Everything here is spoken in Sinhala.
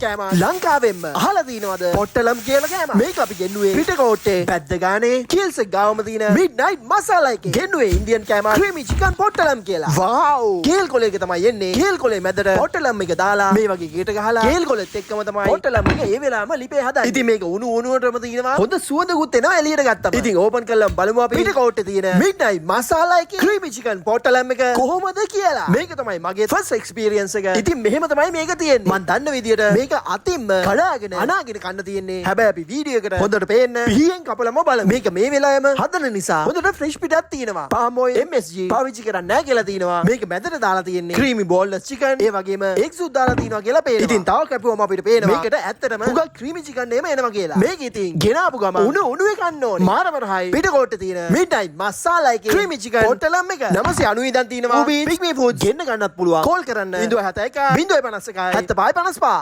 කෑම ලංකාවෙන්ම අහලා තියෙනවද පොට්ටලම් කියලා කෑම? මේක අපි ගෙන්නුවේ පිටකෝට්ටේ පැද්ද ගානේ කීල්ස් එක ගාවම තියෙන මිඩ්නයිට් මසාලා එකේ. ගෙන්නුවේ ඉන්දියන් කෑම ක්‍රීමි චිකන් පොට්ටලම් කියලා. වව්! කේල් කොලේක තමයි එන්නේ. කේල් කොලේ මැදට පොට්ටලම් එක දාලා මේ වගේ ගේට ගහලා කේල් කොලෙත් එක්කම තමයි පොට්ටලම් එක ඒ වෙලාවම ලිපේ හදන්නේ. ඉතින් මේක උණු උණුවටම තියෙනවා. හොඳ සුවඳකුත් එනවා එළියට ගත්තම. ඉතින් ඕපන් කරලා බලමු අපි පිටකෝට්ටේ තියෙන මිඩ්නයිට් මසාලා එකේ ක්‍රීමි චිකන් පොට්ටලම් එක කොහොමද කියලා. මේක තමයි මගේ ෆස්ට් එක්ස්පීරියන්ස් එක. ඉතින් මෙහෙම තමයි මේක තියෙන්නේ. මං දන්න විදියට මේක අතින්ම කඩාගෙන අනාගෙන කන්න තියෙන්නේ. හැබැයි අපි වීඩියෝ එකට හොඳට පේන්න පිහියෙන් කපලම බලමු. මේක මේ වෙලාවෙම හදන නිසා හොඳට ෆ්‍රෙෂ් පිටක් තියෙනවා. පාම් ඔයිල්, MSG පාවිච්චි කරන්නේ නැහැ කියලා තියෙනවා. මේක මැදට දාලා තියෙන්නේ ක්‍රීමි බෝන්ලස් චිකන්, ඒ වගේම එග්ස් උත් දාලා තියෙනවා කියලා පේනවා. ඉතින් තව කැපුවම අපිට පේනවා මේකට ඇත්තටම හුඟක් ක්‍රීමි චිකන් එහෙම එනවා කියලා. මේක ඉතින් ගෙනාපු ගම උණු උණුවේ කන්න ඕනේ. මාරම රහයි. පිටකොට්ටේ තියෙන මිඩ්නයිට් මසාලා එකේ ක්‍රීමි චිකන් පොට්ටලම් එක 990 ඉඳන් තියෙනවා. උබී පික් මී ෆුඩ්ස් ගෙන්න ගන්නත් පුළුවන්. කෝල් කරන්න 071 051 75 55.